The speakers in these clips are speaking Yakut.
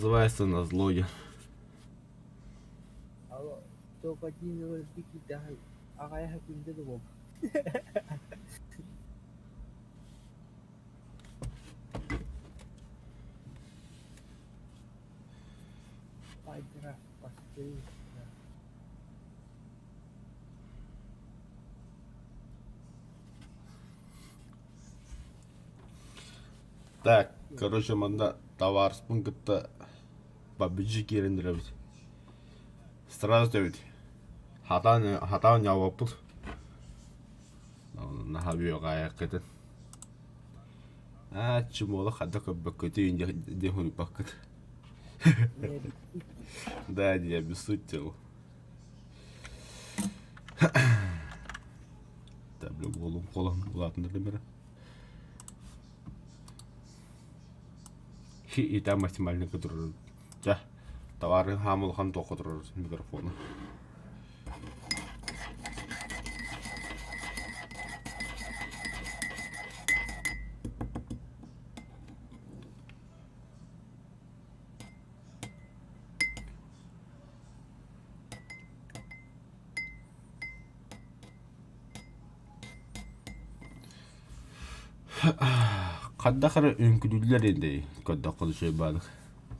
Называется назло диэн. Алло, только один өлбүт аҕайаһа күндү да буолбут. Пайдара бастыы. Так, короче, манна табаарыспын кытта PUBG киирэн эрэбит. Сразу эбит. Хатаан хатаан ньаабаппыт. Наһаа бүөҕээйэххитин. Аа, чумуола хадда көрбөккүтүй диэн хуруйбаккыт. Да, не обессудьте. Таблю буолун холон улаатыннардым эрэ. И там максимально турар. Ча, товары хаам улахан туохха турар микрофону. Хайдах эрэ үҥкүүлүүллэр инде көрдөххө да үчүгэй баалык.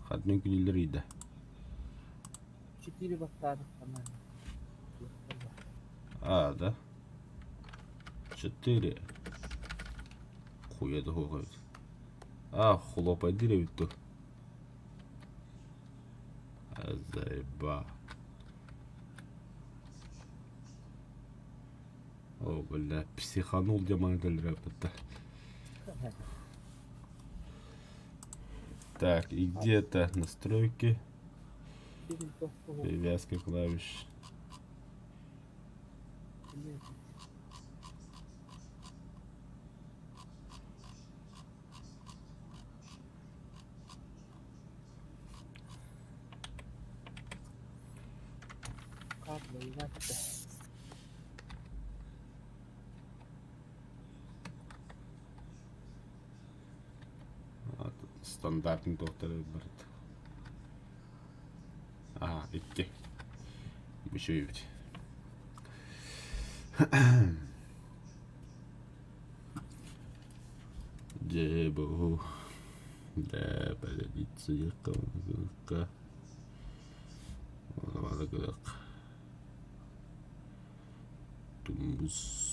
Ханна үҥкүүлүүллэр ыйда? Четыре баттаатаххына А, да? Четыре. Хуя да суох эбит. А, хлопайдыыр эбит дуу. Заеба. О, бля, психанул демон да. Так, и где это настройки? Привязка клавиш. Стандартный доктор барыт. Аа, икки. Үчүгэй Дьэ, бу да подойдите Тумбус.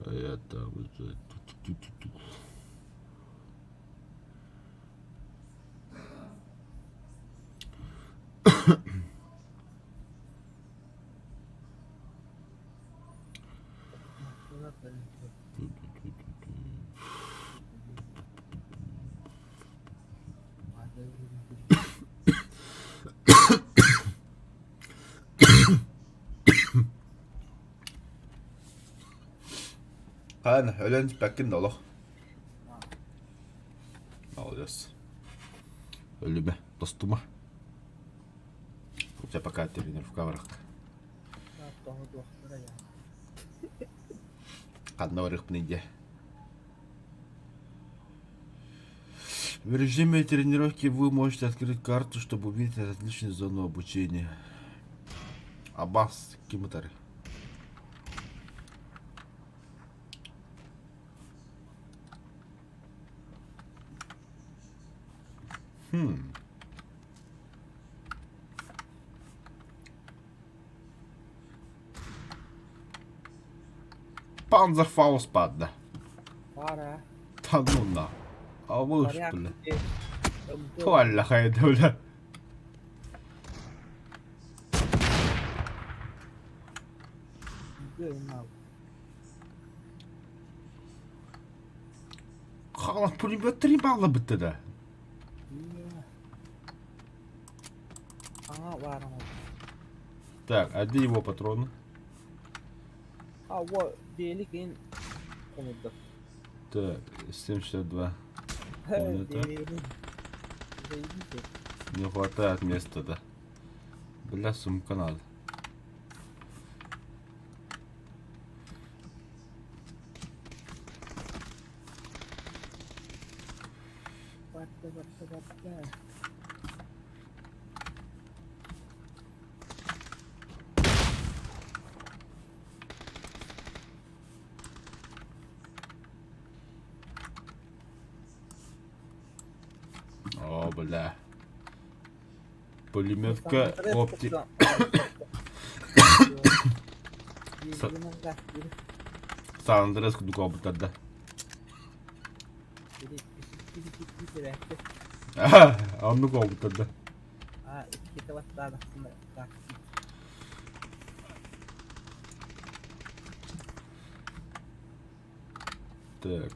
А я там уже Хаан өлөн испэккин да олох. Молодец. Өлүмэ, тостума. Хотя пока тренировка барах. Ханна барыахпын иде. В режиме тренировки вы можете открыть карту, чтобы увидеть различные зоны обучения. Абас ким ытары? Хм. Панзерфауст падла. Пара. Да ну на. А вы ж, бля. Туалля хайда, бля. Хаалах пулеметтэрин бааллабыта да. Так, а где его патроны? А, вот, великин. Так, 7,62. Вон это. Не хватает места, да. Бля, сумка надо. Барда барда барда. О, бля. Пулеметка опти... Сан Андреас курдук ообуттарда. Оннук ообуттарда. Так.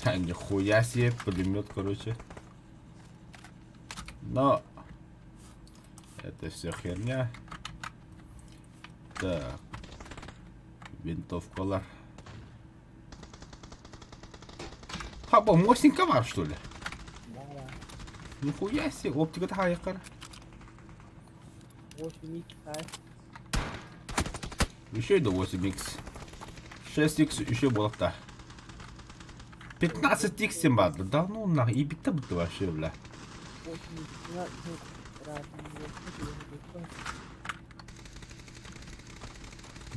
А, нихуя себе, пулемет, короче. Но это все херня. Так. Винтовкалар. Хаба, мосинка бар, что ли? Нихуя себе, оптика хайкар. Еще и до 8х. 6х еще было так. 15х 7 баар да ну нах ибитте бутты вообще бля.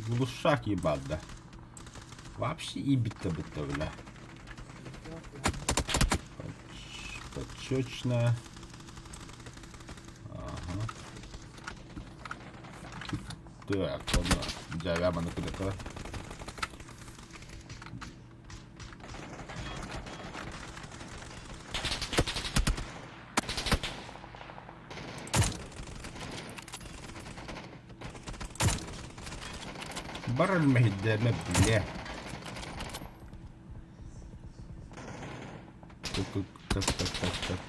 Глушак ебать да. Вообще ибитте бутты бля. Подчечная. Ага. Так, ладно. Дьэ, маны кыдыка. Барар мэһийдээмэ бля. Так, так, так, так, так.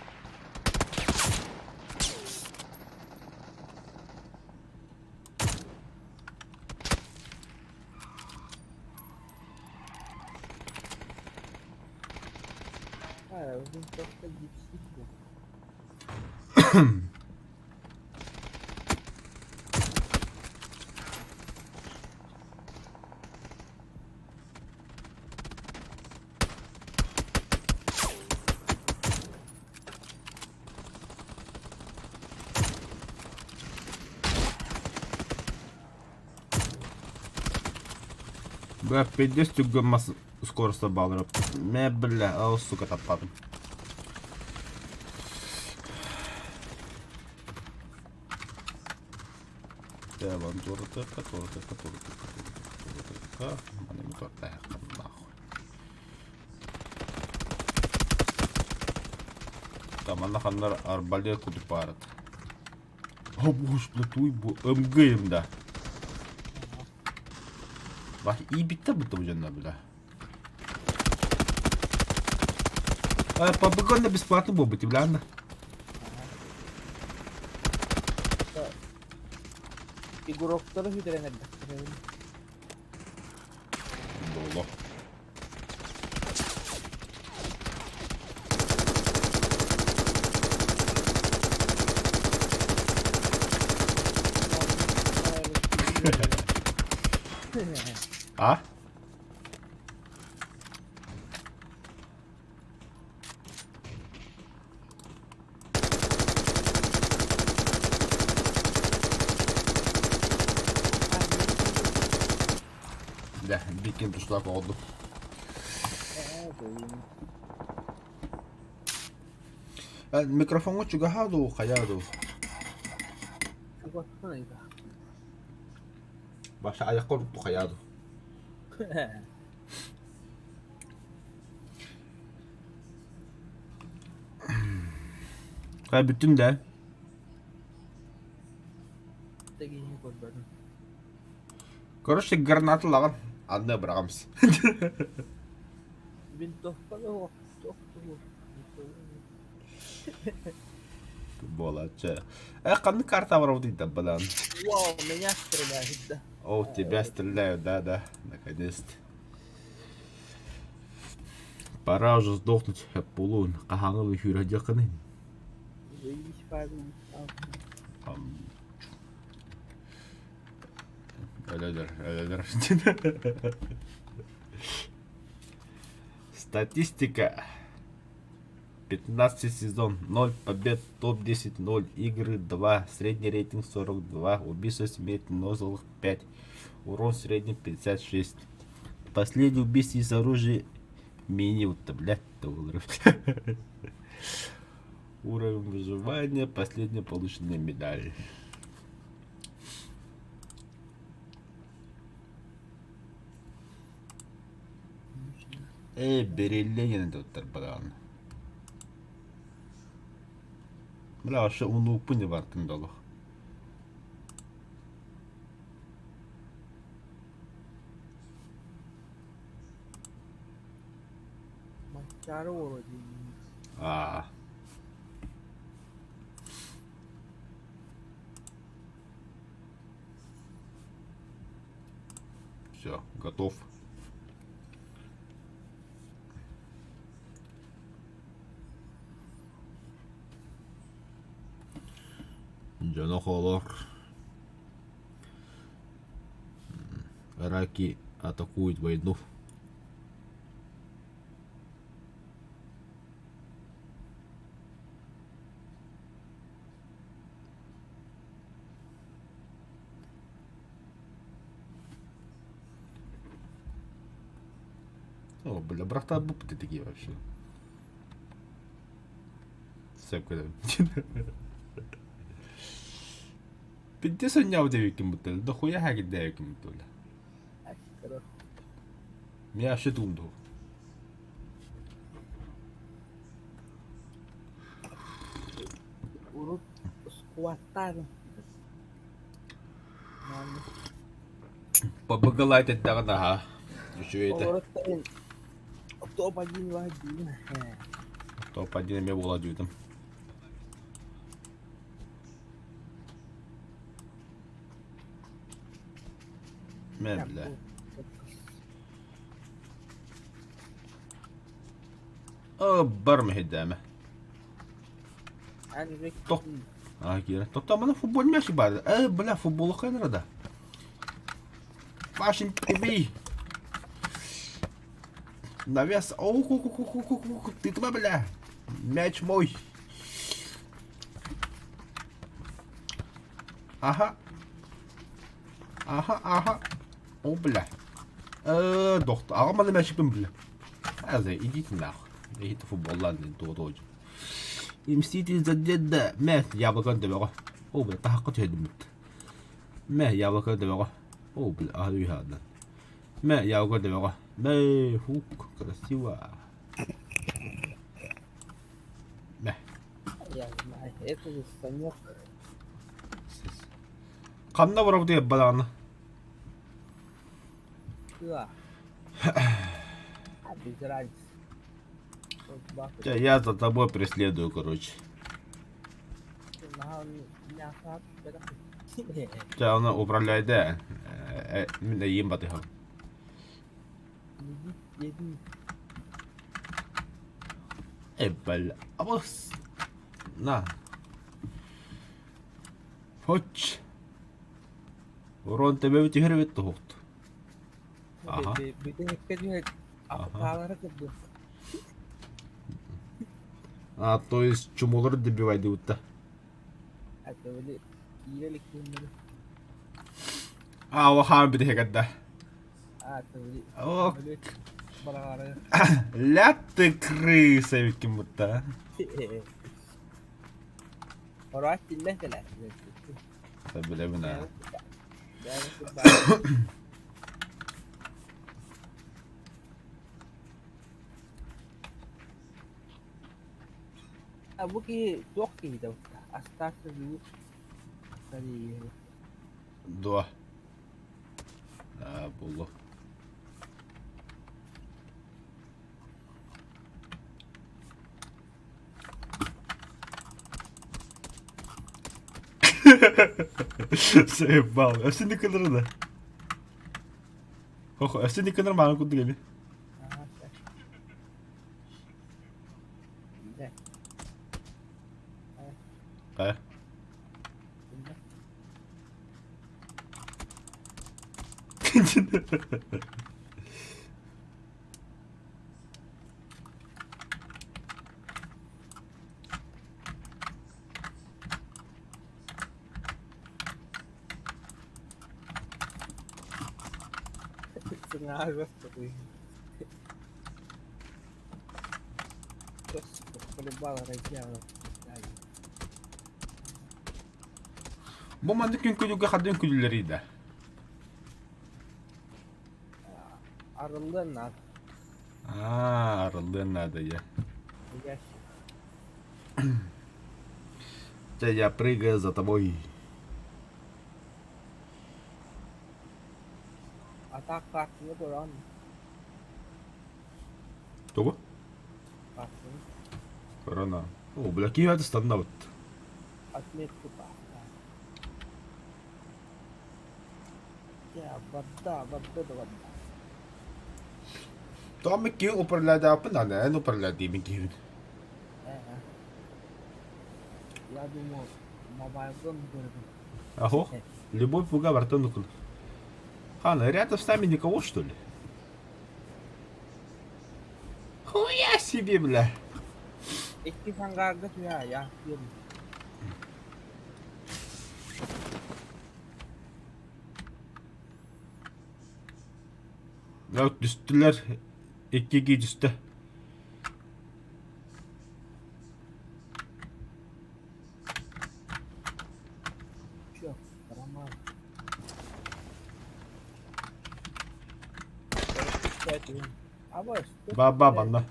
Бля, пиздец түгэн скорость баллар. Мэ, бля, о, сука, таппатым. Вон туратыка, туратыка, туратыка, туратыка, туратыка. Маны туратыка, нахуй. Там манна ханнар арбалет кудук баарат. О, боже, бля, туй бу МГ да. Бах, ибитте бутта бу дьоннор, бля. А, PUBG на бесплатно буолбут, бля. Игроктары сүтэрэн эрдэхтэрэ. Буолуо. А? Дьэ, бикин тушлаах оҕордум. Микрофоҥҥа чугаһаа дуу, хайаа дуу? Баша айахха урукку хайаа дуу? Хай бүттүм да. Тэгиһи көрбөтүм. Короче, граната лаҕан анны быраҕамс. Винтовка суох, туох тугу. Буолааччы. Э, ханнык карта барабытый да балан? Вау, меня стреляют, да. О, тебя стреляют, да-да, наконец-то. Пора уже сдохнуть, полун, хаһааҥы үһүрэ дьакыны. Заебись, Павел. Өлөдөр, өлөдөр. Статистика. 15 сезон, 0 побед, топ-10, 0 игры, 2, средний рейтинг 42, убийство смерть 0,5, урон средний 56. Последний убийство из оружия мини, вот, блядь, долларов. Уровень выживания, последняя полученная медаль. Ээ, бэриллэн туттарбатаҕын. Бля, вообще унуукпун не бартын да олох. Манчаары уола диэн. Аа. Все, готов. Дьоно холор. Раки атакуют войну. О, бля, брата ты такие вообще. Сөпкө Пидде сонньообут эбиккин буттал, дохуя хагиддээбиккин буттал. Меня вообще туунду. Урут скваттаабын. Побыгылайт эттэҕин аһа. Үчүгэй этэ. Олорут топ-один два диин. Топ-один эмиэ буола дьүүтүм. Мэ бля. Бар мэһэйдээмэ. Тох. А, киирэ. Тоттоомана футбол мяч баар. Э, бля, футболу хайнара да. Пашин, убей! Навес. Оу, ты туда, бля. Мяч мой. Ага. Ага, ага. О, бля. Э, доктор. Аҕам маны мячикпин бля. Аза, идите нахуй. Эһити футболлаан диэн тугу Мститель за деда. Мэ, яблоко дөбөҕө. О, бля, таһахха түһэрдиммит. Мэ, яблоко дөбөҕө. О, бля, аһы үһааннан. Мэ, яблоко дөбөҕө. Мэ, фук, красиво. Мэ. Я знаю, это же Санек. Ханна барабытый бадаҕана? Да. Без разницы. Я за тобой преследую, короче. Чэ, ону управляйда. Мин эйиин батыһам. Эбэл, абыс. На. Хоч. Урон төбөбүт түһэр эбит туһукту. Аха. Аха. А, то есть чумолор добивайдыбыт А, хаан бүтэһигэр О, ля ты крыса эбиккин бутта. Билэбин аа. А бу киһи туох киһитэ бутта? Астаах живут Корея. Дуо. Аа, буолуо. Заебал. Өссө никылыр да. Хо, өссө никылыр мааны курдук эми. Ага, да. Хайа? Сыҥааҕа Бу маннык үҥкүүлүүргэ хардыы үҥкүүлүүллэрий да? Арыллыан наада. Аа, арыллыан наада я. Дьэ, я прыгаю за тобой. А так картины көрөн. Тугу? Картины. Корона. О, бля, киһи станна вот. Отметку поставь. Я вода, вода да вода. Тоҕо киһи управлядааппын аны эн управлядыыбын киһибин. Я думал, мобайлгын көрөбүн. Ахо, любой пуга бартан укул. Хана, рядом с нами никого, что ли? Хуя себе, бля. Икки сангаарга түһэ я Ya түстүлэр. Икки түстэ. Все, нормально. Ба-ба манна.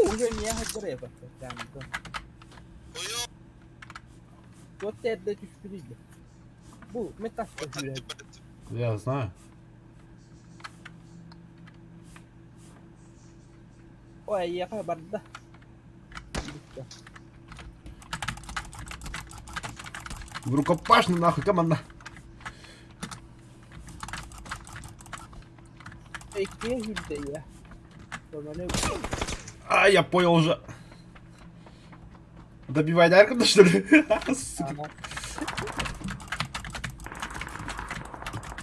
Уже не хатыры Вот это түспүт Бу метафора Я знаю. Ой, эйиэхэ барда. В рукопашную нахуй команда. Иккиэ сүүрдэ ийэ. А, я понял уже. Добивай Даркана, что ли? Сука.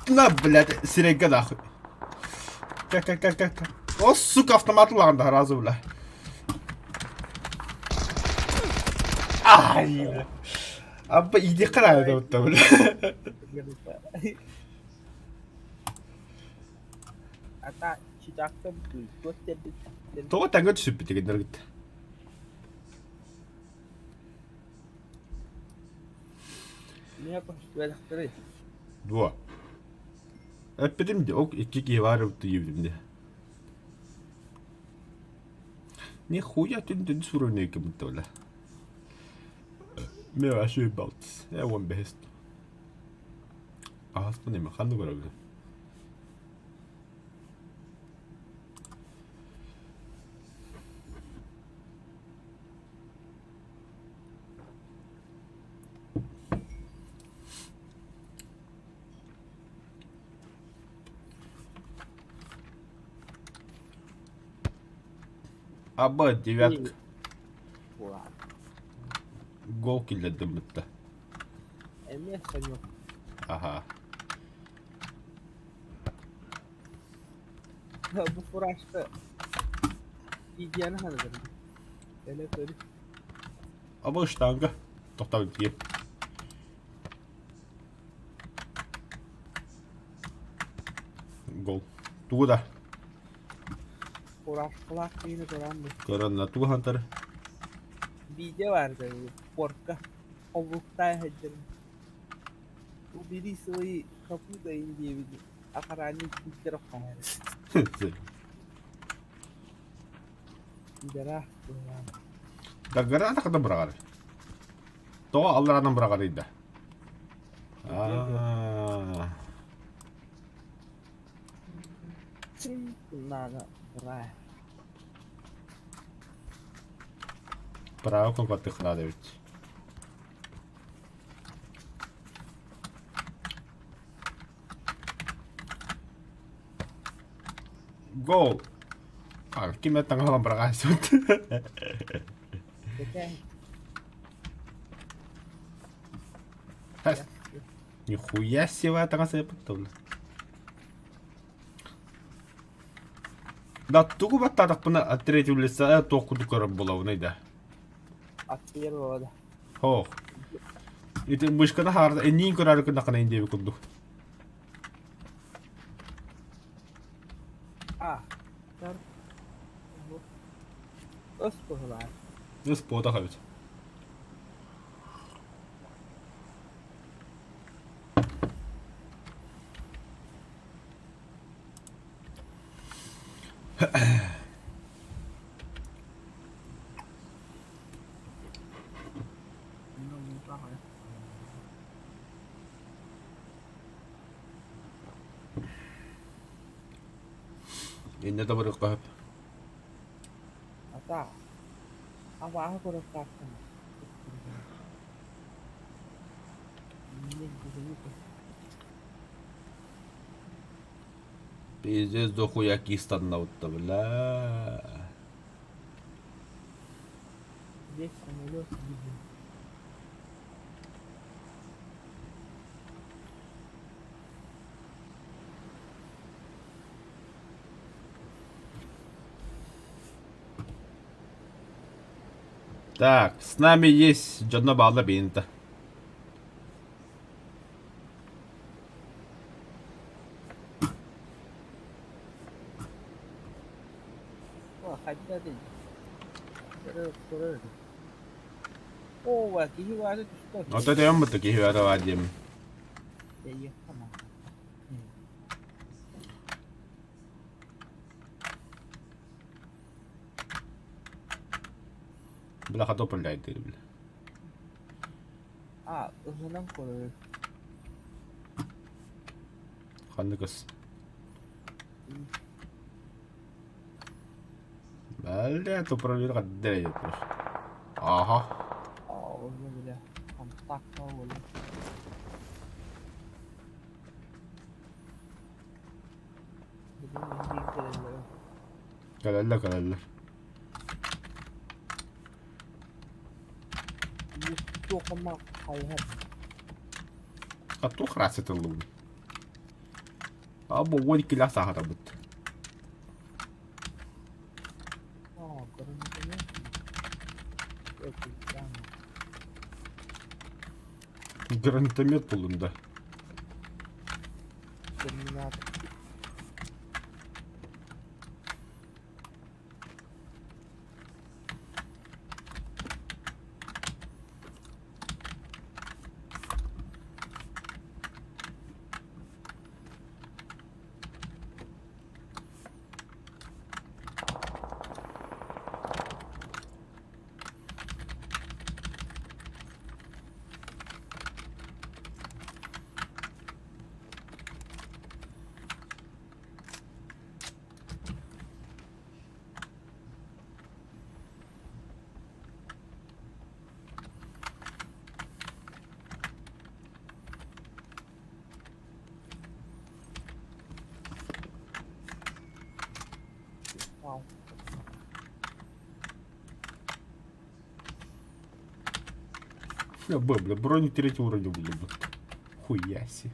На, блядь, серега нахуй. Как, как, как, как, как. О, сука, автомат ылаҕын разу, бля. Ай, бля. Абба иди қарайды вот бля. Ата читактым Тоҕо тэҥҥэ түсүппүт дэгиннэргит? Дуо? Эппитим дии, ок икки киһи баар эбит диэбитим дии. Нихуя түн суруйнайка бля. Мен вообще ебался. Я вон бест. Ааспын эми ханны көрөбүн. Аба девятка. Гол киллэрдим бытта. Эмиэ сонньук. Аха. Бу фуражка Идеяны ханадыр. Эле көрү. Аба штанга. Тоқтап тиеп. Гол. Тугу да. Фуражкалаах киһини көрөн Көрөн тугу хантар. Видео баар порка. Хобуктаай сылдьар. Убери свои копыта диэбит. Охранник киттер оххоҥ. Дара. Да граната хата быраҕар. Тоҕо аллараанан быраҕарый да? Аа. Надо брать. Право копатых надо ведь. Гол! А, ким это таҥаһалан быраҕаайсыбыт? Нихуя себе таҥас ыппыт Да тугу баттаатахпына от третьего лица туох курдук көрөр буолабыный да? От первого да. Ох. Ити мышканы хаарда инниин көрөөрү гыннаххына индиэби курдук. А, тар. Өс быһылаан. Өс буотах эбит. Иннэ да барыахха сөп. Ата, абааһы көрөр Пиздец дохуя кистаннабытта бля. Весь самолет виден. Так, с нами есть дьонно баалла бинта. Хайда дии. Көрөр. Оо, киһи баары түстэ. Ото тэйэн бутта киһи баара баар диэмин. Бля хата управляет бля. А, ыһынан көрөр. Ханнык ыс? Бля, управление хаддер Ага. Бля, контакт буолар. Кэлэллэр, кэлэллэр. А туох рация тыллыбын? А бу 12 саахатабыт. Гранатомет булдум да. Терминатор. Вау. Бля, бля, броню третьего уровня буду. Хуяси.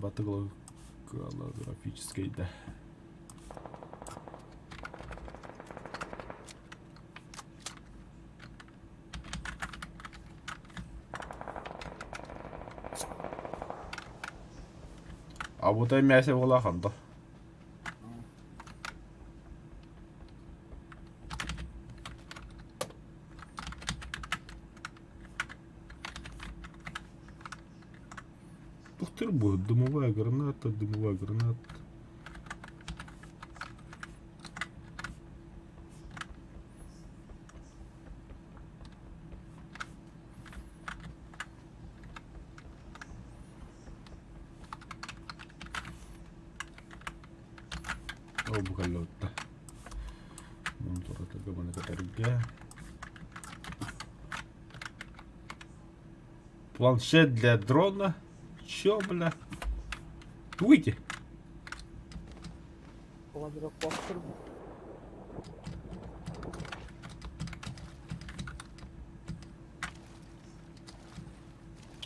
Батл голографический, да. А вот и мясо улахан да. Туохтур бу? Дымовая граната, дымовая граната. Ол бу кэллэ Планшет для дрона. Чё, бля? Выйти. Квадрокоптер.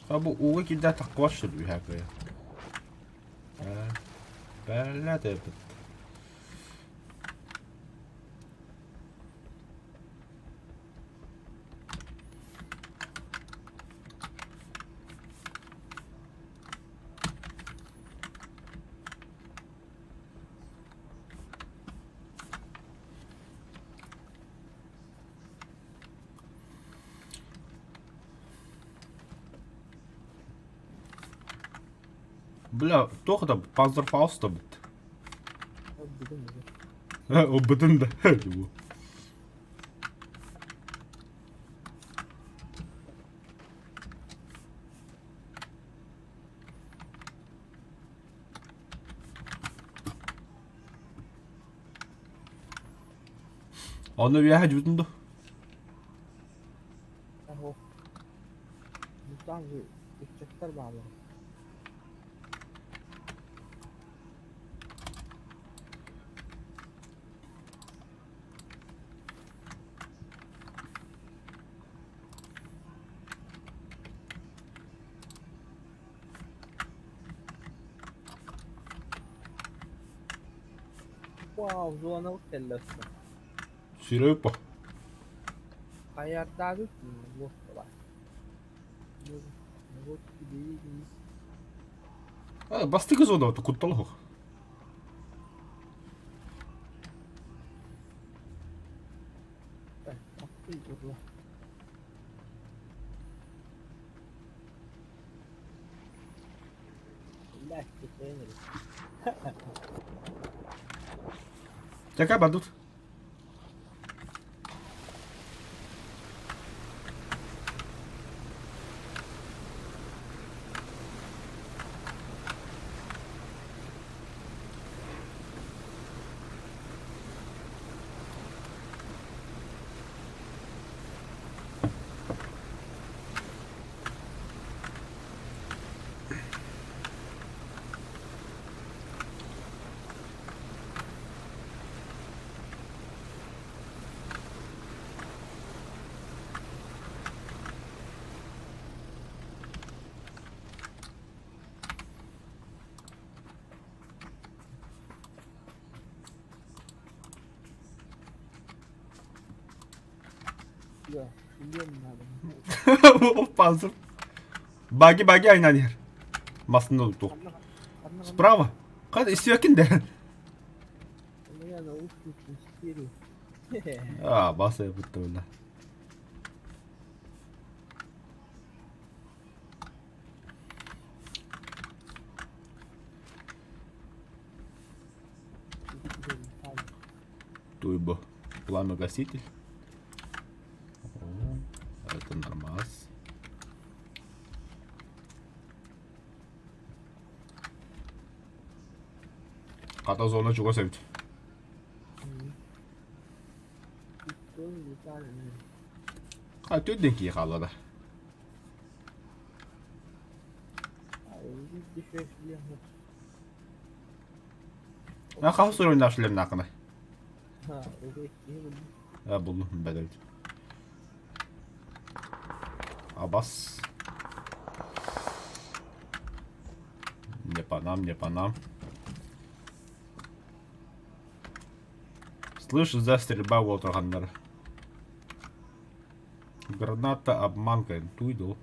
А бу ууга киирдэ таххыбат сүрүһэ кыйа. Бэлэ тэпит. Бля, туох да Панзерфауста бит. Ылбытын да. Онно үөһэ дьүтүн ду? Оһо. Там же ыччаттар бааллар. Вау, зоналык кэллэстэ. Сирэйпа. Хайардаабыт буолла. Вот Бастакы зона куттал суох. Чакай бардут. Панцир. Баги баги айнан иһэр. Массыына туох. Справа. Хат истиэкин да. А, баса будто бля. Туйбо. Пламя-гаситель. О, это нормас. Хата зона чугас эбит. А түдден кии хаалла да. А хаһыс уровеннаах шлемнааххына? А буллум бэдэбит. Абас. Не по нам, не по нам. Слышь, за стрельба уотурханнар. Граната обманка. Туйду.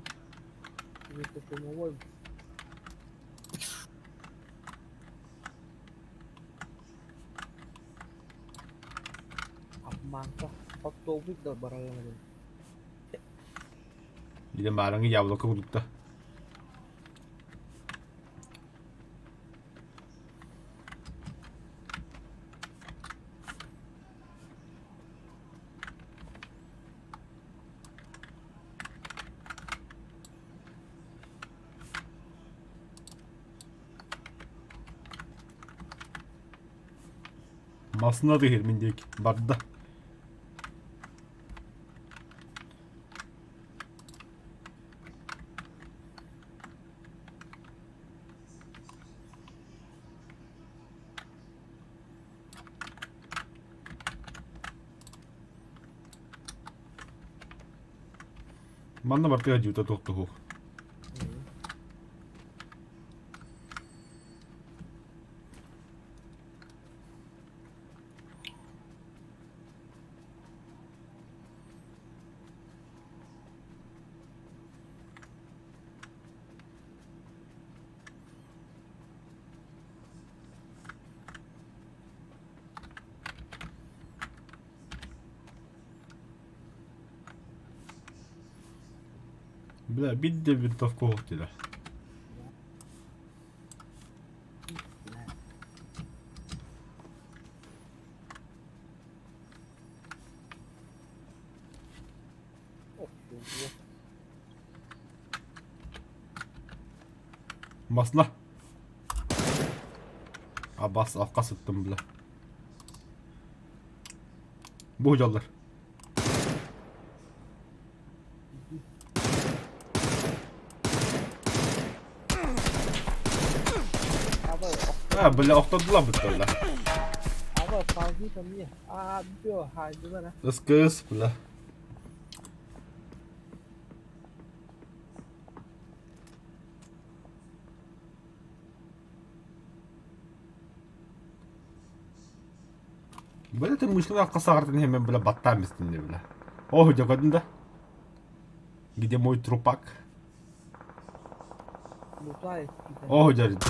Обманка. Оттолбут да баралар. Дидем баарыңы яблоко курдукта. Массыына тыһыр мин диэки барда. Манна бартыга дьүүтэ туох. Бля, биир да винтовка суох диилэр. Масла. Абас алқа сыттым бля. Бу дьоллор. А, бля, охтордулар бүттэллэр. Ыс бля. Бля, ты мышлена косағыртын hemen бля баттаан бистин бля. О, жокодун да. Где мой трупак? О, жарит.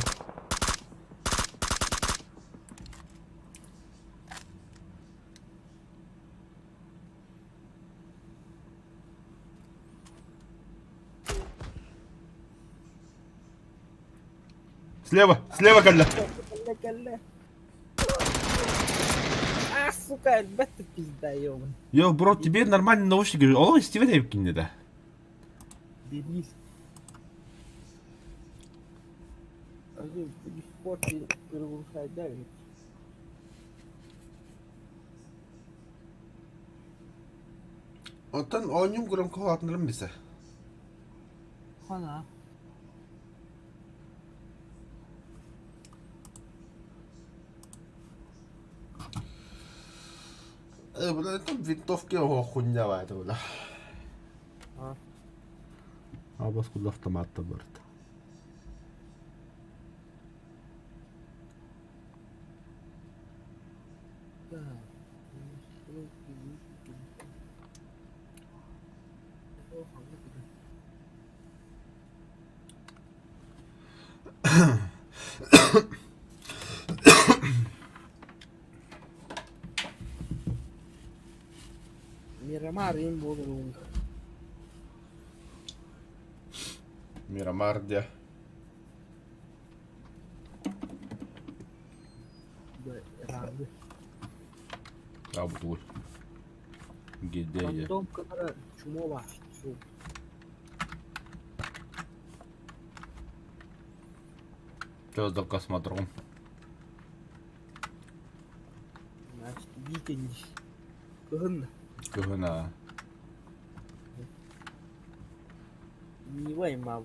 Слева, слева кэллэ. Кэллэ, кэллэ. А, сука, элбэт пизда, ёбан. Йо, бро, тебе нормальный наушники. О, Стивен Эвкин да. Дебил. Оттон оонньуум громко улаатыннарым билсэ. Хана. Бля, это винтовки хуйня это, бля. А. Абас куда автомат барт. Да. Мирамар им буолар Мирамар где? Рангы. Абдул. Где я? Фантом кытары чмо бар. Что за космодром? Значит, викинг. Кыһын Кыһына. Милай мал.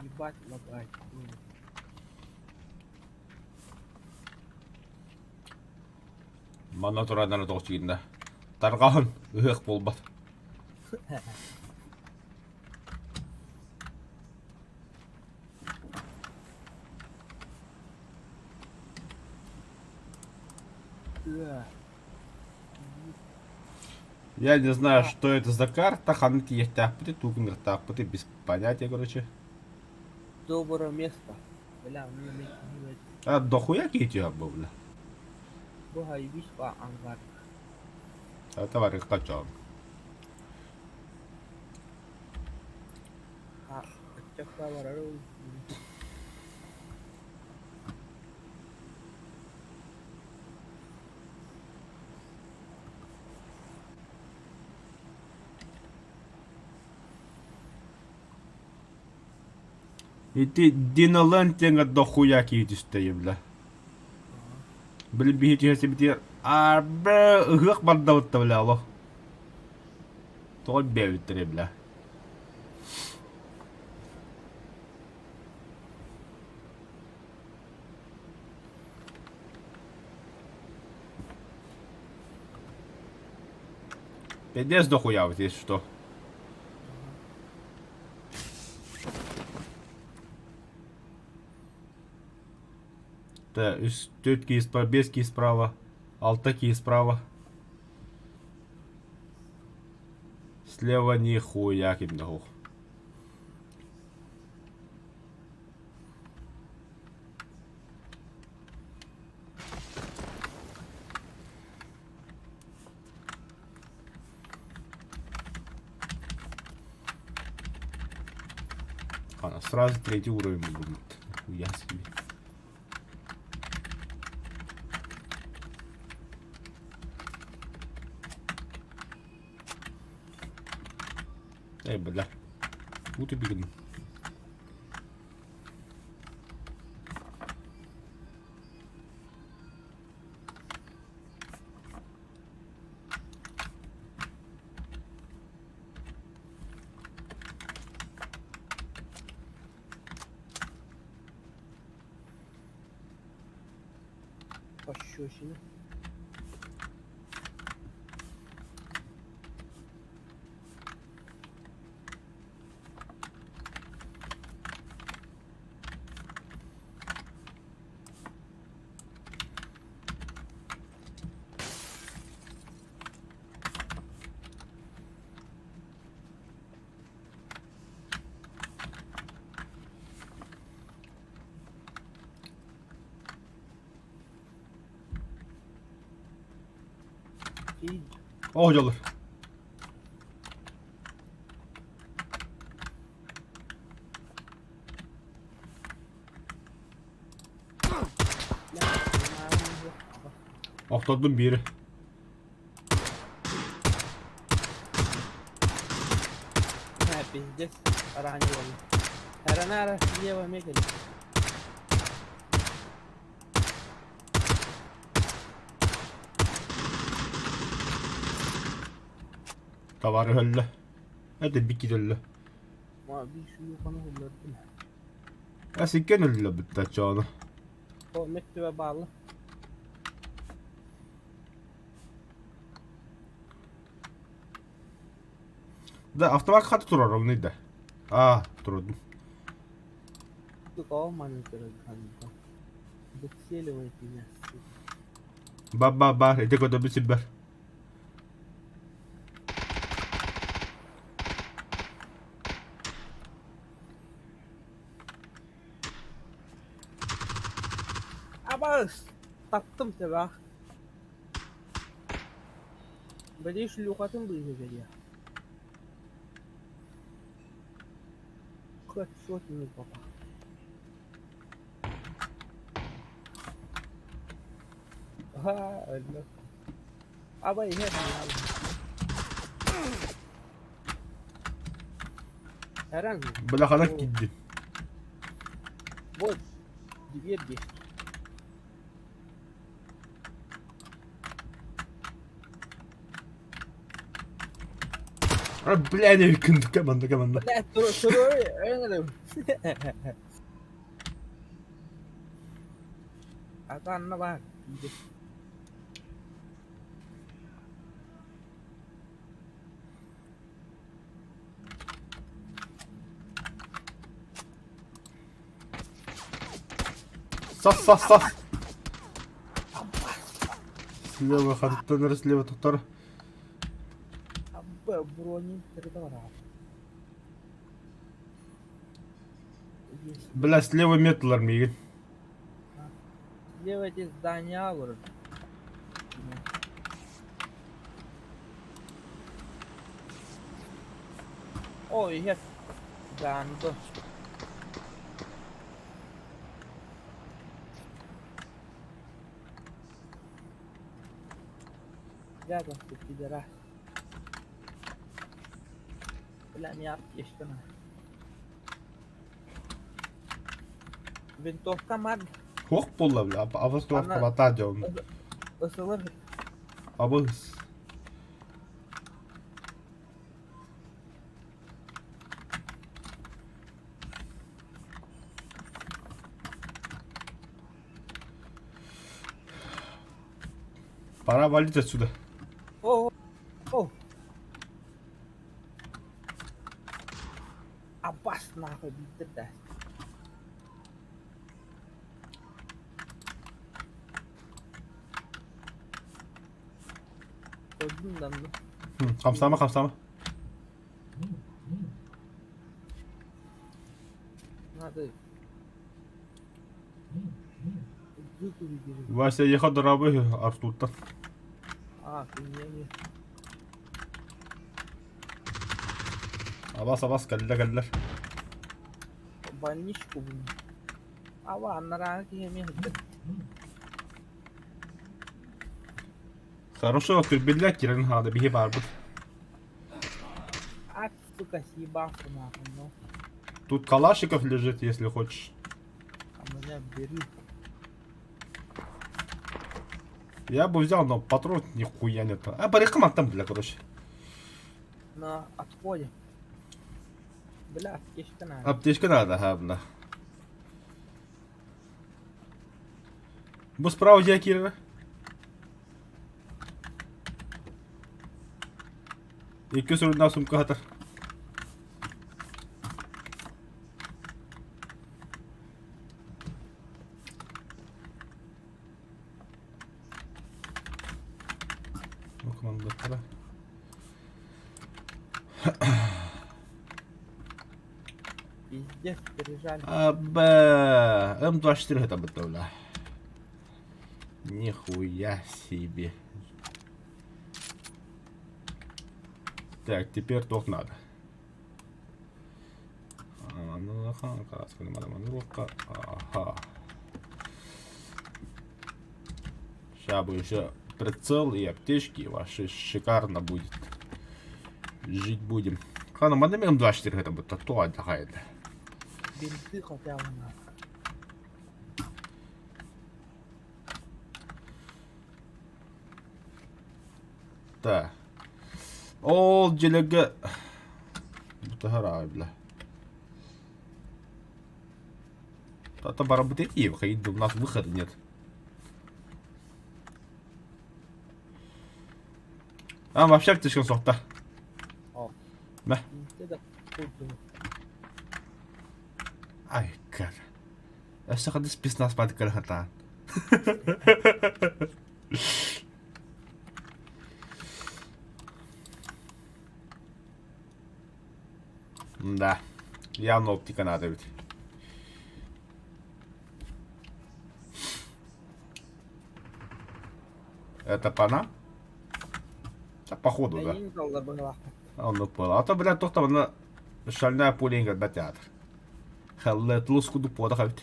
Ебать лагать. Манна тураннара тоҕус да. Тарҕаһын, ыһыах буолбат. Я не знаю, что это за карта, ханна тиийиэхтээхпитий, тугу гыныахтаахпытый, без понятия, короче. Доброе место. Бля, мне не А дохуя киһи был, бля. Бу хайбис ба ангар. А товарищ качал. А, чакка барар. Ити Диналан диэҥҥэ дохуя киһи түстэйим бля. Били биһи түһэсибитигэр арбэ ыһыах бардабытта бля олох. Тоҕо бэйэбиттэрэ бля. Пиздец дохуя вот если что. Да, үс, төрт киһи справа, биэс киһи справа, алта киһи справа. Слева нихуя ким да суох. Ана, сразу третий уровень будет. Нихуя себе. Эй, бля. Вот и бегун. Пощечина. Oh дьоллор. Охтордум биири. А, пиздец, ранил. Аранара слева мекель. Товары өллө. Это бикит өллө. Ма bir şu yukanı kullandım. Асиккен өллө бүтtä чону. O mektube bağlı. Да, автомат хата турар ол да. А, турдум. Выцеливает меня, сука. Ба-ба-ба, ити көтөбү сирбэр. Абас! Таптым тебя. Били шлюхатын быыһыгар Хедшот не попал. Ха, өллө. Аба иһэр Эрэн. Бля, киирдим. Вот, дверь здесь. А, бля, не команда, команда. Бля, Атанна бар. Сас, сас, сас! Слева хантан слева тохтор. Бронин бар. Бля, слева металлар миигин. Слева эти здания олорор. О, иһэр. Ганду. Рядом тут пидорас. Бля, не аптечка на. Винтовка маг. Хуох буолла бля, абыс туох табатаа дьон. Ысылыр. Абыс. Пора валить отсюда. О, о. Абас нахуй билдир да. Көрдүм да. Хамсаама, хамсаама. Надо. Вася, ехал дорабы Артуртан. А, не. Абас, абас, кэллэ, кэллэр. Больничку блин. Ава, анараа киһи эмиэ Хорошо, түрбиллэр кирэн хаада биһи баарбыт. А, сука, съебался нахуй, ну. Тут Калашников лежит, если хочешь. А меня бери. Я бы взял, но патрон нихуя нет. А, барыхам там, бля, короче. На отходе. Бля, аптечка надо. Аптечка надо, ага, бля. Бу справа дьэ киирэрэ. Икки суруннаах сумка хатар. Ну, командаттара. Пиздец, пережали. Абэ, М24 это бытовля. Нихуя себе. Так, теперь ток надо. Ага. Сейчас бы еще прицел и аптечки ваши шикарно будет. Жить будем. Хана, манна М24 это будет то отдыхает. Бинты хотя бы надо. Да. Ол дьилэгэ бутаһар бля. Та барабыт этиев, у нас выхода нет. А, вообще аптечкам суохта. О. Мэ. Бинты да курдук. Ай, кар. Өссө хадыс спецназ баар хатаан. Да. Явно оптика надо ведь. Это пана? Да, походу, да. Он упал. А то, блядь, то там она шальная пуленька на театр. Халлет луску пода хабит.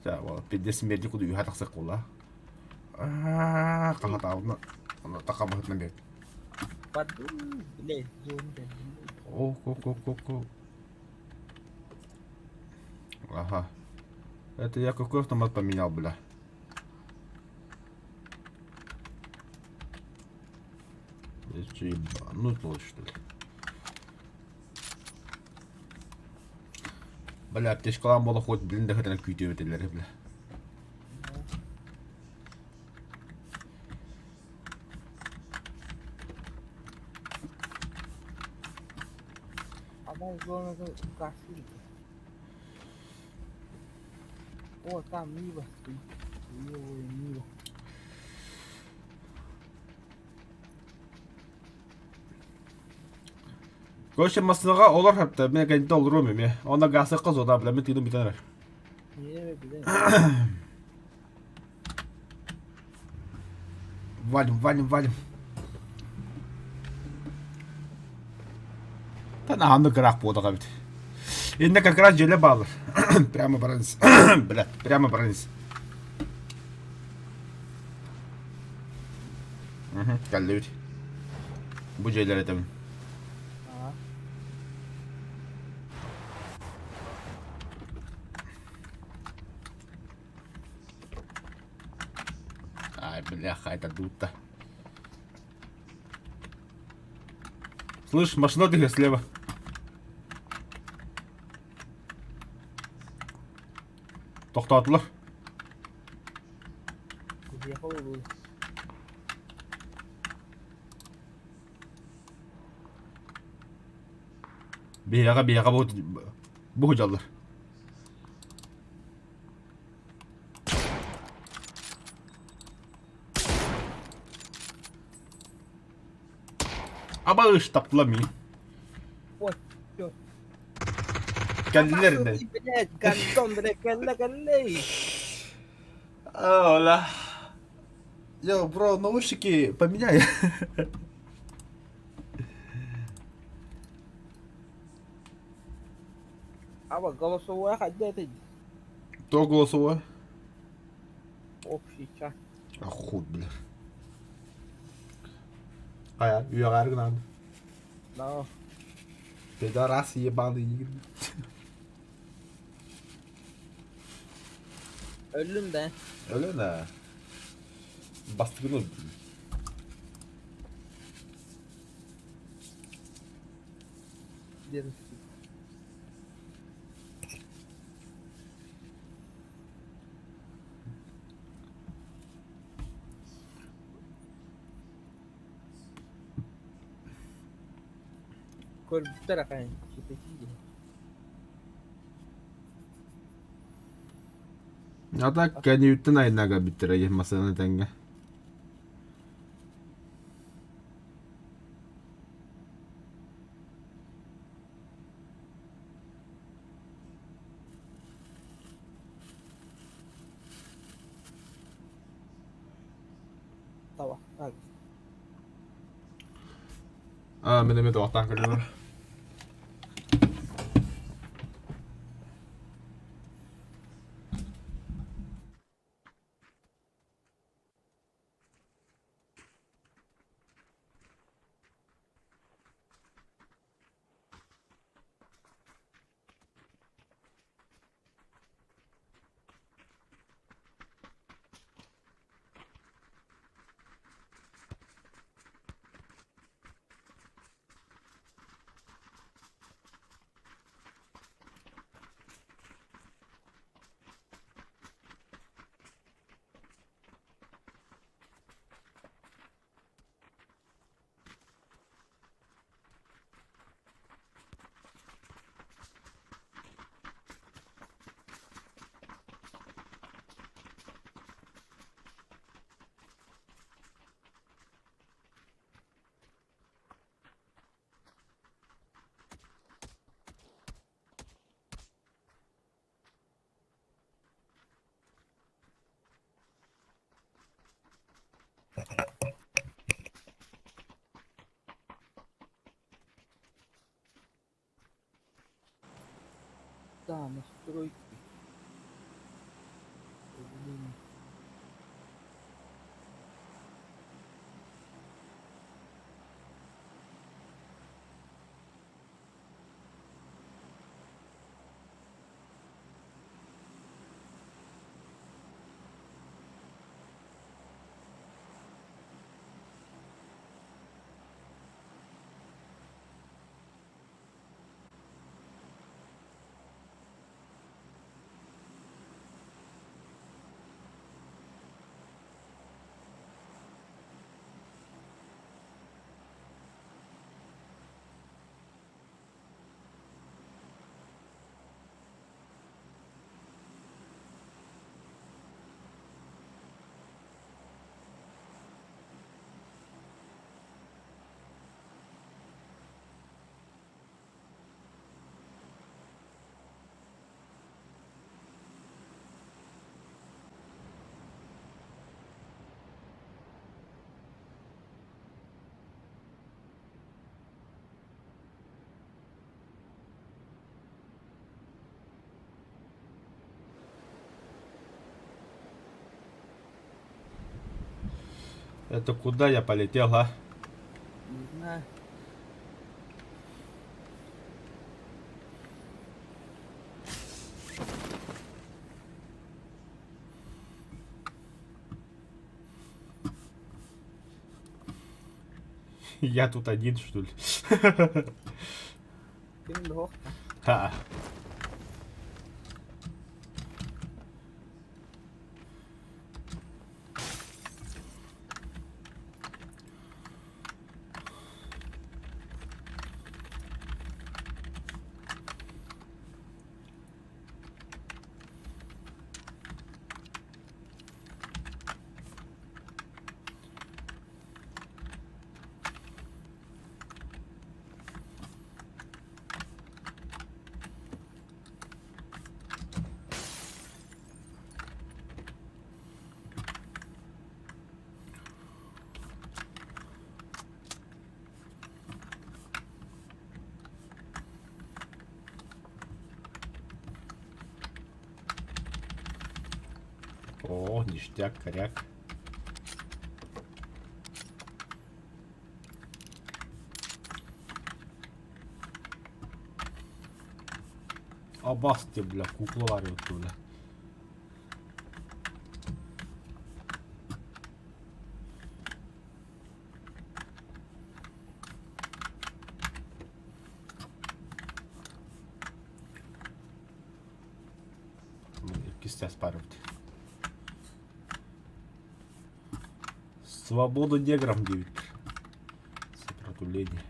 Да, вот, 50 медик куду юха тахса кула. А, кахата, она такама на бет. Паду, блядь, зону. О, ко, ко, ко, ко. Ага. Это я какой автомат поменял, бля? Я что, ебанут что ли? Бля, аптечкалаан буола хоть, блин, да хэтэн күүтүөбүтэлэр, бля. Ама зоната гасили. О, там Нива стоит. Белая Нива. Короче, массынаҕа олор хапта, мен кэннитэ олоруом эмиэ. Онно газыкка зода, бля, мен тыыным бүтэн эрэр. Не, блин. Валим, валим, валим. Та аһанны кыраах буолаҕа эбит. Иннэ как раз дьиэлэ баалар. Прямо бараныс. Бля, прямо бараныс. Кэллибит. Бу дьиэлэр этим. Ага. Ай, бляха, это дута. Слышь, машина тихо слева. Тохтоотулар. Киһиэхэ буолуо. Биһиэхэ биһиэхэ бу бу сылдьаллар. Абыш таптыла мин. Ой, всё. Кэллилэр иннэ. Блядь, гандон, блядь, кэллэ кэллэ. Ола. Йо, бро, наушники поменяй. Аба голосовой хайда этэй? То голосовое. Общий чат. Охуй, бля. Хайа, үөҕээр гынан. Да. Пидорас ебаный. Өллүм да. Өлөн ээ. Бастыгын өлдүм. Диэн Көрбүттэр ахан кипэтии А так кэнниттэн айнага бүттэрэ масаны тэҥҥэ. Табахтаах. Аа, мин эмиэ туохтаан көрүөм. Да, настройки. Блин. Это куда я полетел, а? Не знаю. Я тут один, что ли? Ким да ох. Ха. О, ништяк, коряк. Абасте, бля, кукла варят, бля. Иккис паровт. Свободу неграм 9. Сопротивление.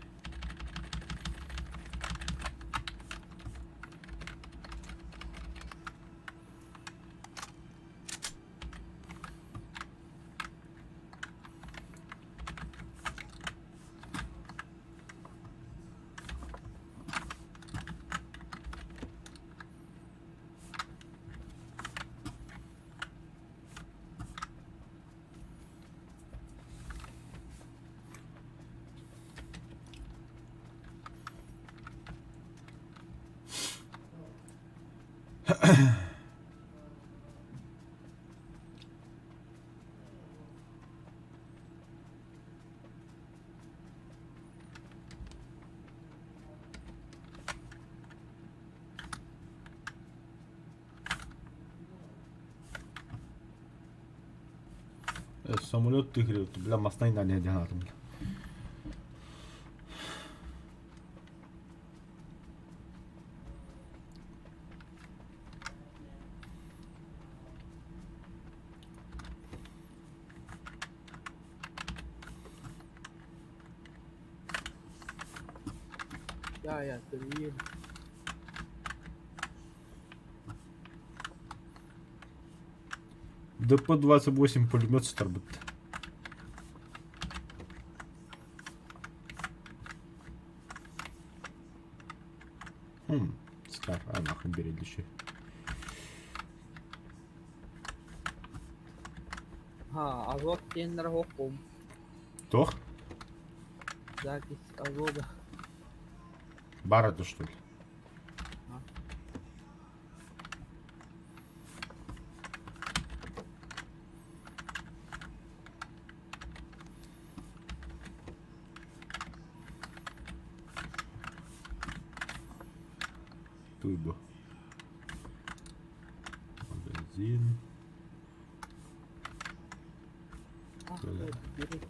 Самолет тыгры, бля, мастай на не бля. Я, я, ты ДП-28 пулемет сытарбыт. Хм, скар, а нахуй бери еще. Ха, азот теннер хоккум. Тох? Запись азода. Бар это что ли? А. Туйбо. Магазин. Ах, Да. бери.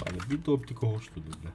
Ладно, бита оптика что ли, бля?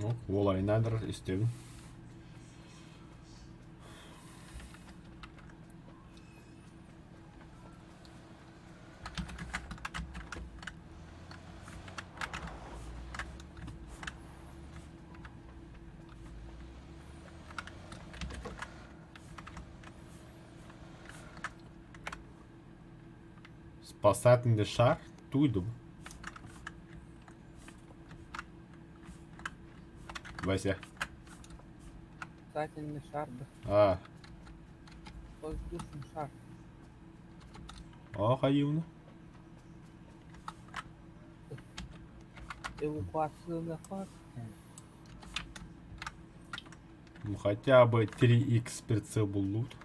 Ну, уол айнаан эрэр истэбин. Спасательный шар туйдум. Вася. Спасательный шар да. А. Воздушный шар. О, хайыуна. Эвакуационный Ну хотя бы 3х прицел был лут.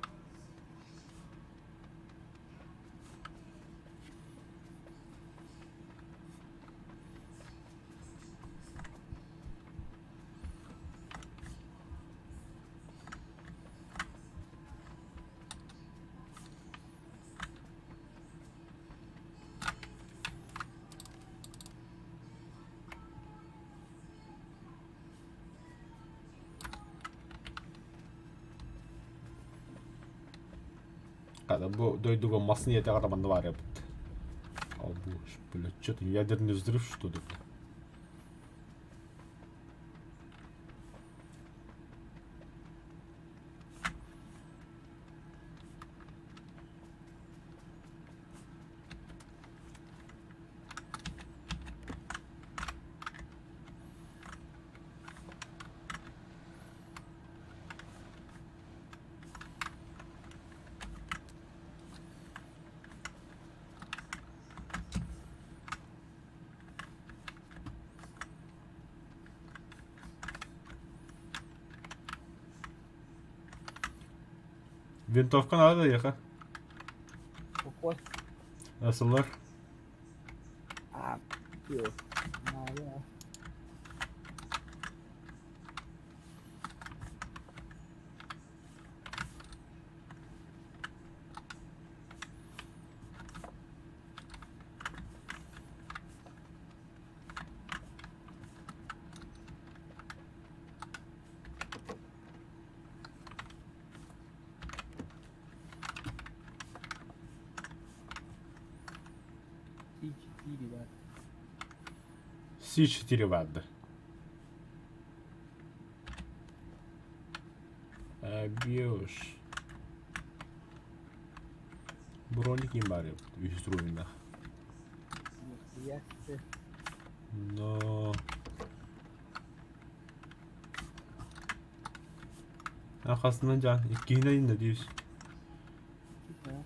Хата бу дойдуга мас ниэтэҕэ манна баар эбит. Ол бу блядь, что-то ядерный взрыв что ли? Винтовка надо ехать. Какой? СЛР. А, всё. Надо. Си-4, да. Си-4 ватт. Бьешь. Броник не барып, үс руинах. Нихуя себе. Но... Аркасынан жан, иккиһинэн надеюсь. Тихо.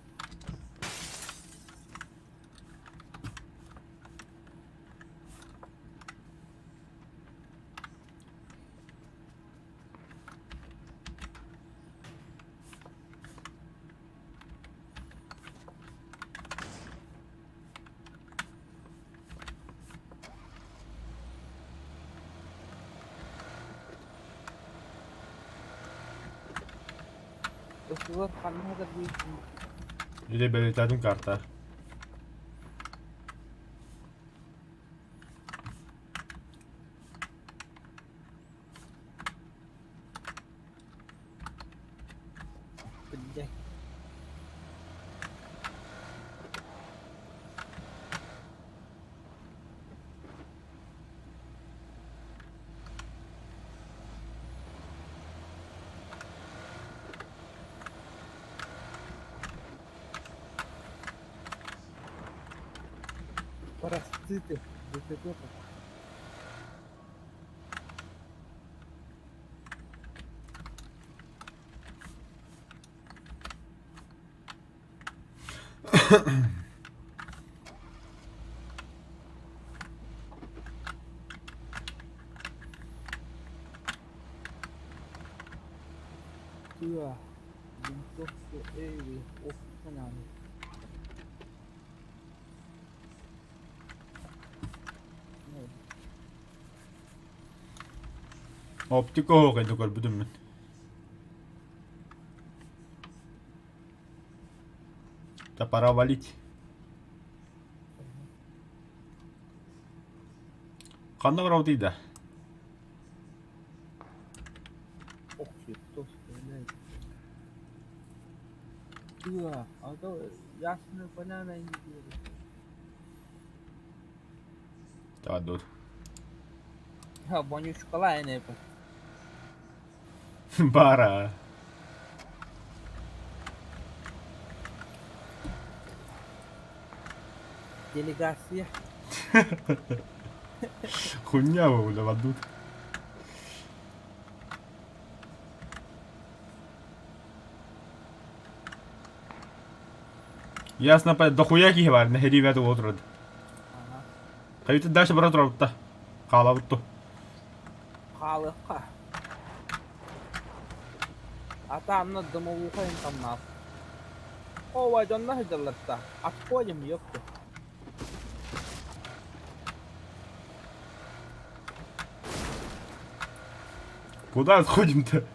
Ысылар ханна да быйсын. Или бэлиэтээтим карта. Блядь. Парасциты. ДТП. Тыа. Винтовку Эйви. Ох, санааны. Оптика оһох это көрбүтүм мин. Да пора валить. Ханна барабытый да? Тыа, а то Ясная Поляна не делает. Таадут. Вонючкалаа эн эбит. Бара. Делегация. Хуйня вы, бля, Ясно, дохуя киһи баар, нэһилиэбэт уотурад. Хайытын дальше бара турабытта. Хаалабыт Хаалыахха. Ата анна дымовуха тамнаах. Ова дьонно сылдьалларта. Отходим, ёпта. Куда отходим-то?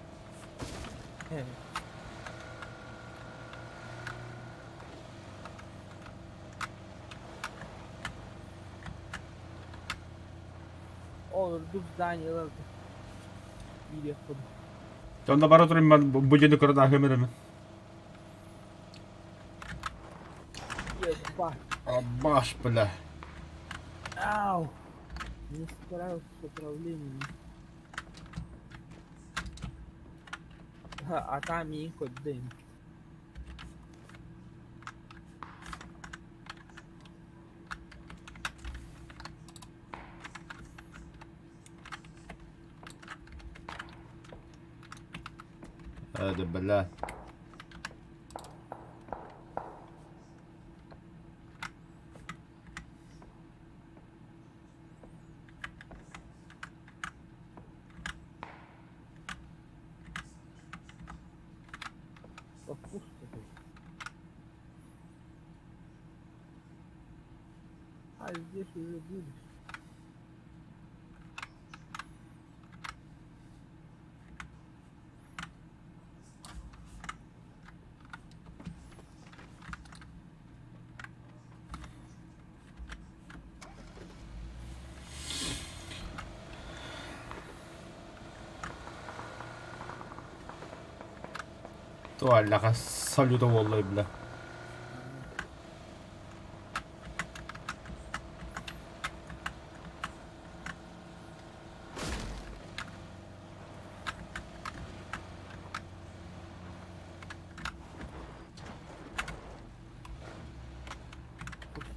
Ол үрдүк зданиелар киириэхпин. Онно бара туран бу дьиэни көрөн ааһыам эрэ. Абаш, бля. Ау! Не справился с управлением. А там и хоть дым. Да, бля. А здесь уже будешь. Туаллаха салюта буолла бля.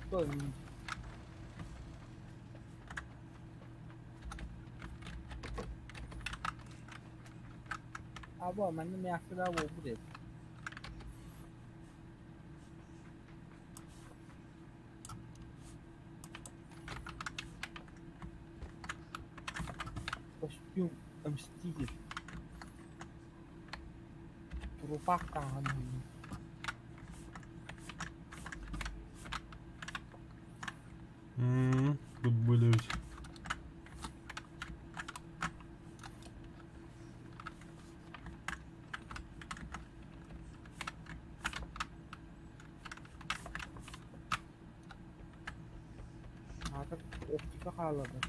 Что? Або, манна мээхсибээ буолбут эбит. Костюм Мститель. Трупак таҥаһын Тут были ведь. Аата оптика хаалларда.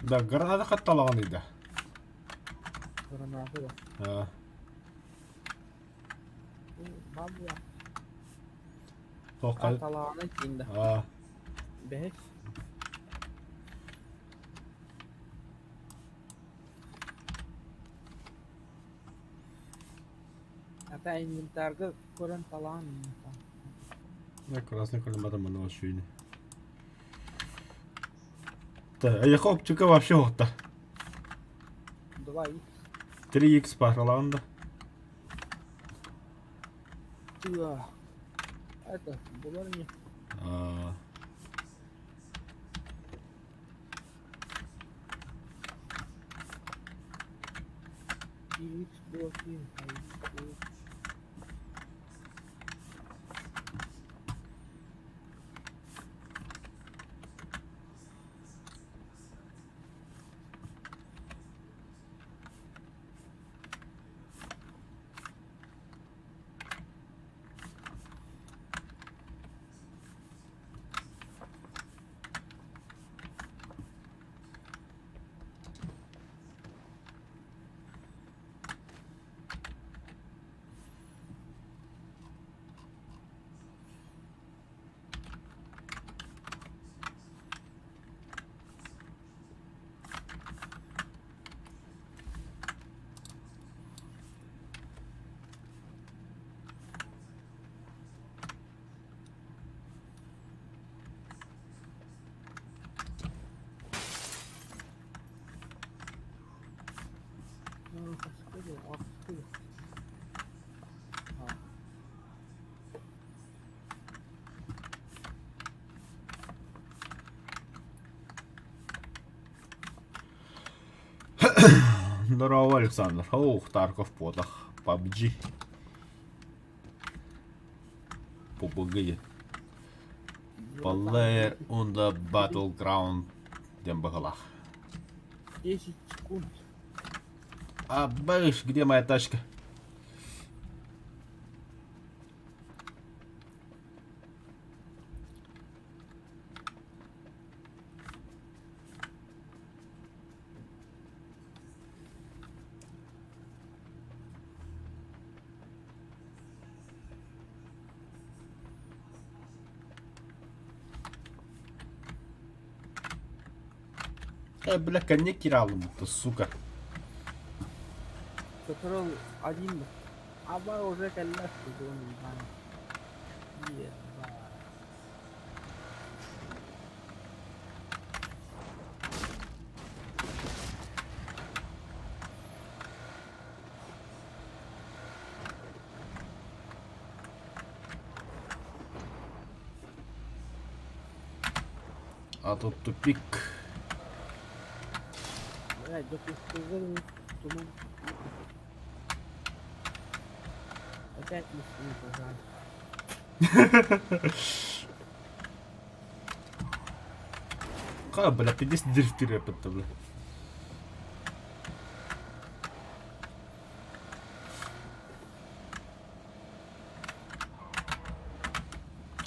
Да, граната хатталаҕан ыйда. Граната да. А, Бабла. тоққа. Талаҕана тиинда. А, Бэһис. Ата инвентарга көрөн талаан я красный калимата манна шүйні. Да, а я оптика вообще вот-то. 2 х. 3х параланда. Тыа. Это, булар не. А, Х блоки. Здорово, Александр. Ох, Тарков потах. PUBG. PUBG. Player on the battleground диэн быһылаах. 10 секунд. А, бэш, где моя тачка? Бля, коньяк кираалым, сука. Сотору один аба уже кэллэ ебаный. Ебать. А тут тупик. Блядь, допустил туман. Опять мы с ним пожар. Ха, бля, ты здесь дрифтер это, бля.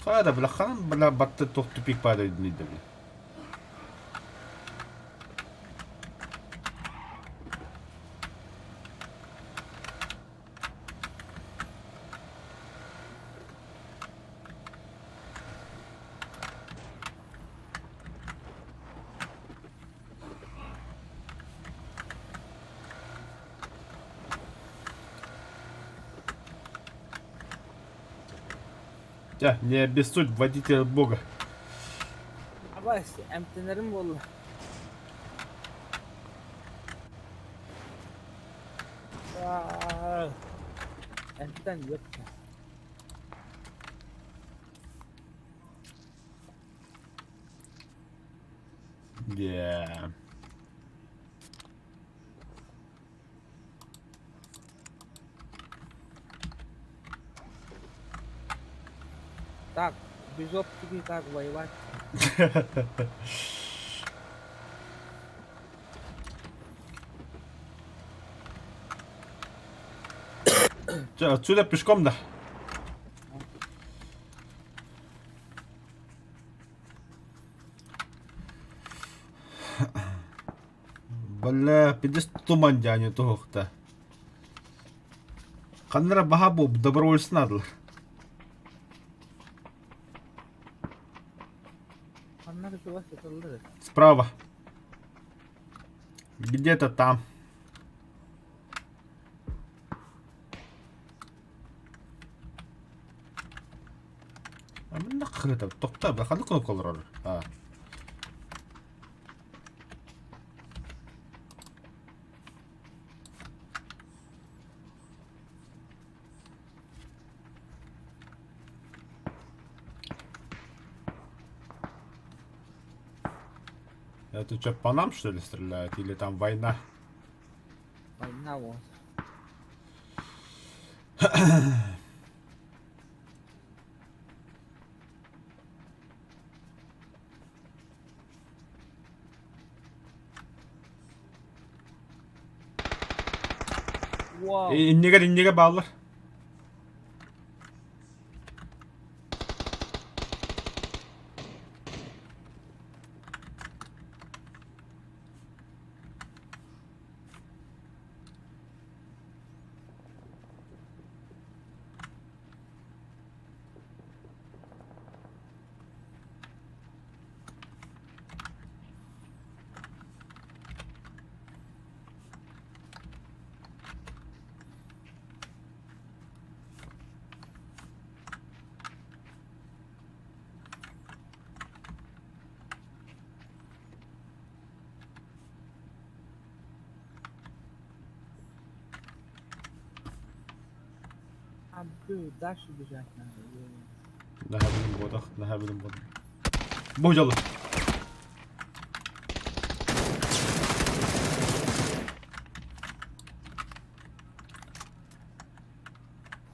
Ха, да, бля, хан, бля, батты тох тупик падает, бля. Тя, не обессудь, водитель от бога. Абас, эмтэнэрим буолла. Аа, Эмтэн ёпта. Yeah. Так, без оптики как воевать? Чё, отсюда пешком, да? Бля, пиздец туман дяню туһукта. Ханнара баха бу добровольцы надо. Ханна чугас сыталлар. Справа. Где-то там. А мен нахрен тохта, бля, ханна кнопка. А. Это что, по нам, что ли, стреляют? Или там война? Война вот. Вау. Иннигер, иннигер баллар. А, дальше бежать надо. Наһа билим бодах, наһа билим бодах. Бу дьолу.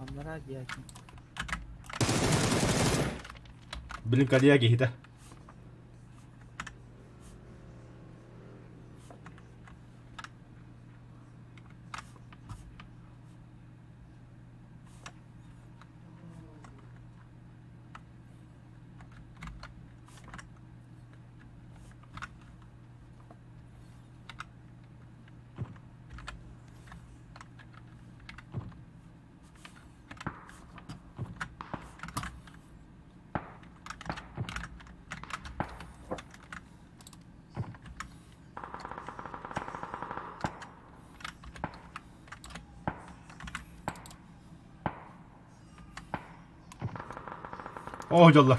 Анараа диэки. Блин, калья киһитэ. Оо дьоллор.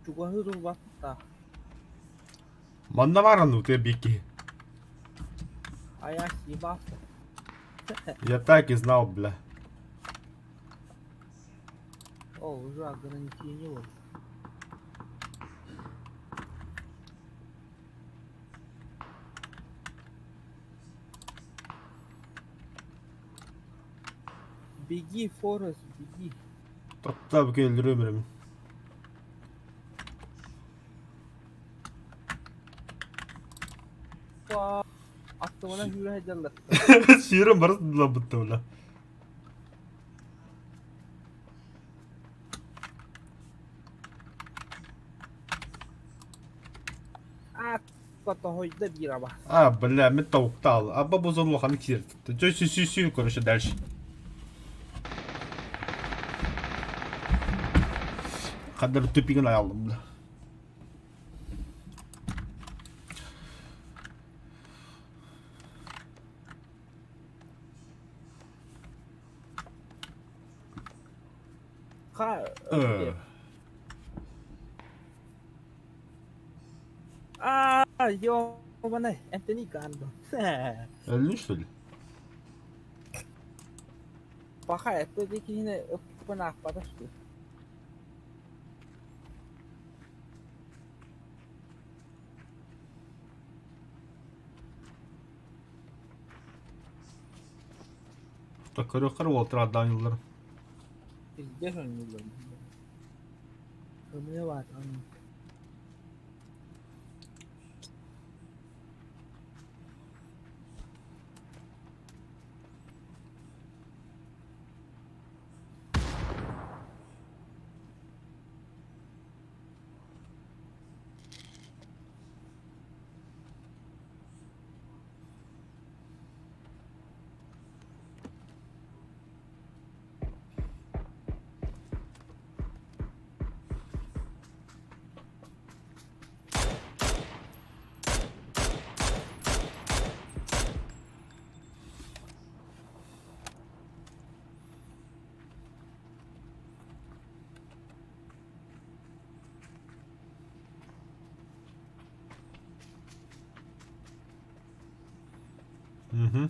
Чугаһыы турбаттаах. Манна баар оннук биир киһи. А я съебался. Я так и знал, бля. О, уже ограничение. Беги, Форест, беги. Таптап öldürüyorum ömrümü. Аттыбына сүүрэ сылдьаллар. Сүүрэн барыс бытта бля. Аа, тоһойдо биир аба. А, бля, мен тавуктал. Аба бозон улахан киир. Жо сүү сүү сүү короче дальше. Kadar тупигин аялдым бля. Ха, Э. Аа, ёбаный, Энтони Гандон. Өлдүн что ли? Баха, это киһини ыппын аахпата что. Так көрөккөр уолтар адаан yıllarım. Пиздец он не Кымыа баатан. Мгм.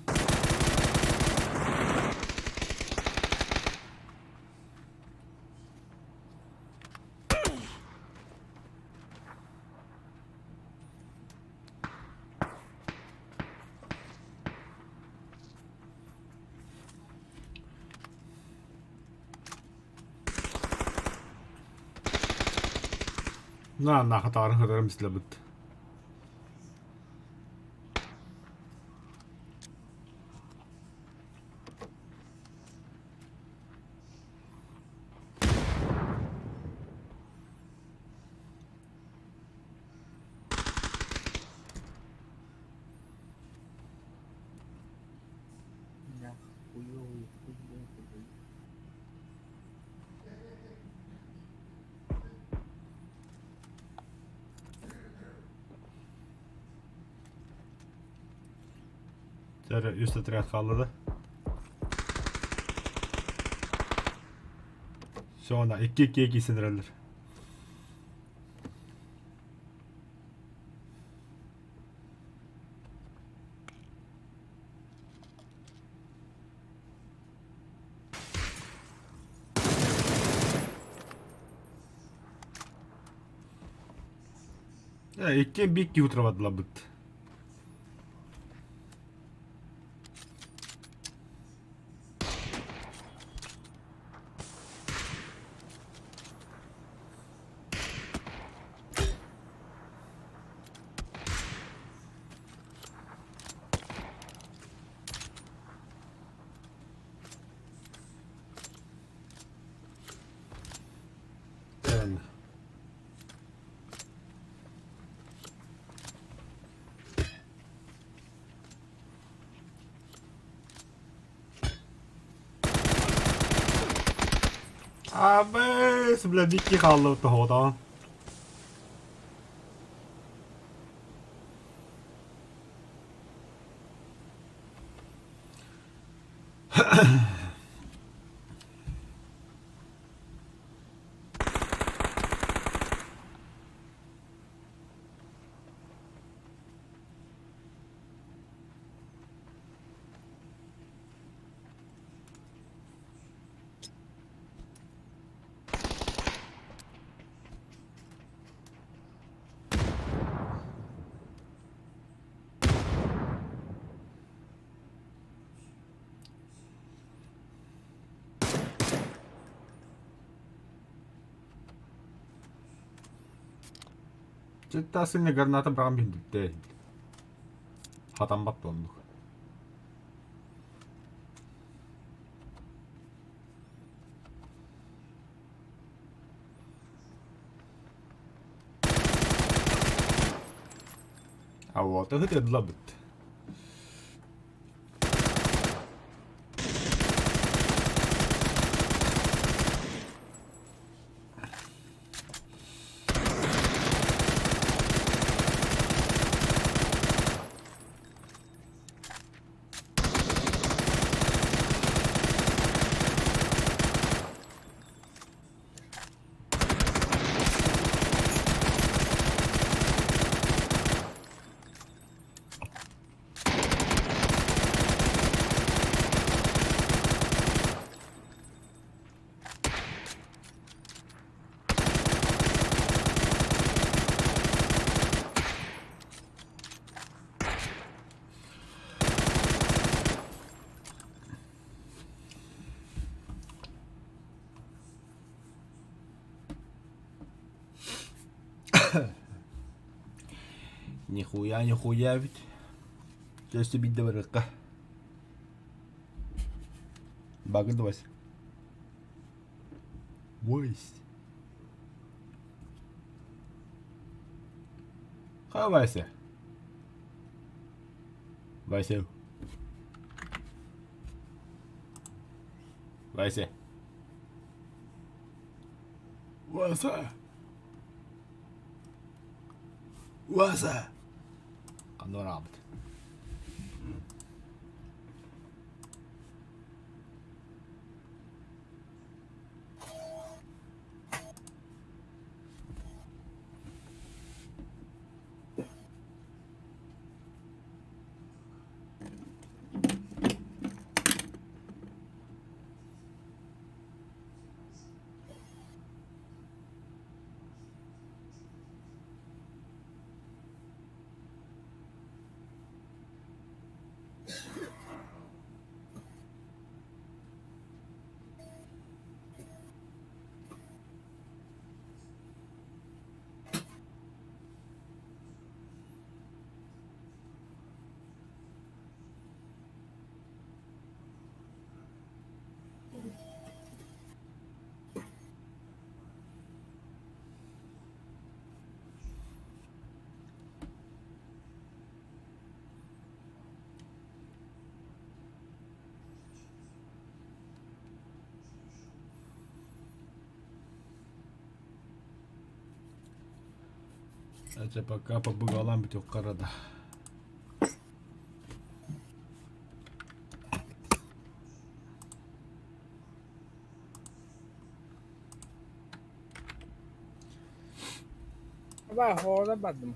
На, на, хатарын хатарым бит. На, хуёвый, хуёвый. Дәрі үс отряд қалды да. Все, 2-2 кисендірелер. Иккиэн биир киһи утарбатыларбыт. Абыс, бля, Вики хаалла тоһоҕотоҕун. Читтаасыҥҥа граната быраҕан биэрбиттэр Хатаммат да оннук. А вот ыһытыдылабыт. Нихуя, нихуя ведь. Өссө биирдэ барыахха. Багы Вася. Вась. Ха, Вася. Вася. Вася. Вася. Вася. Ханна бараабыт? Чэ, пока побыгалаан бүтүөххэ да. Абаа, хоҕолор бардым.